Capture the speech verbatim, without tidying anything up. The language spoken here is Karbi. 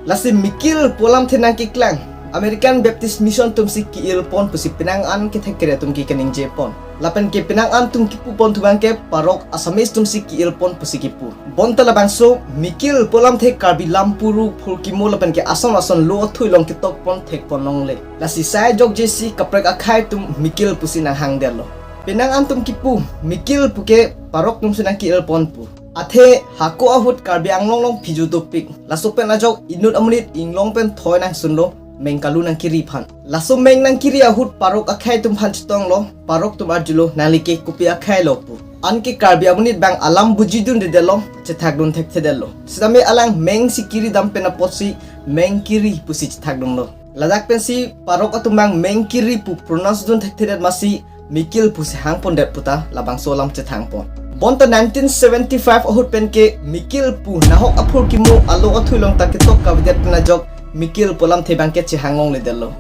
Lasi Mikil pu alamthe nangkeklang American Baptist Mission atumsi ke-il pon pusi penang an kethek kere atum ke kaningje pon. Lapen ke penang an atum kipu pon atum abang ke parok Assamese atumsi ke-il pon pusi kipu. Bonta labangso Mikil pu alamthe Karbi Lampuru, Phurkimo lapen ke ason ason lo athui along ketok pon thek pon longle. Lasi sai jokjesi kaprek akhei atum Mikil pusi nanghangdetlo. Penang an atum kipu Mikil pu ke parok atumsi nangke-il pon pu. Athe hako ahut Karbi Anglong along phiju dopik. Laso pen ajok inut amonit inglong pen thoi nangsunlo, meng kalu nangkiri aphan. Laso meng nangkiri ahut parok akhei atum aphan chetonglo, parok atum arjulo, nangli ke kopi akhei lo pu. Anke Karbi amonit abang alam bujidundedetlo, chethakdun thekthedetlo. Sitame alang meng si kiri dam pen apotsi meng kiri pusi chethakdunlo. Ladak pensi parok atum abang meng kiri pu pronounce dun thekthedet masi Mikil pusi hangpondet puta labangso alam chethang pon. Bonta nineteen seventy-five ahut pen ke Mikil pu nahok aphurkimo alo athui along ta ketok kavedet pen ajok Mikil pu alamthe abang ke chehang longledetlo.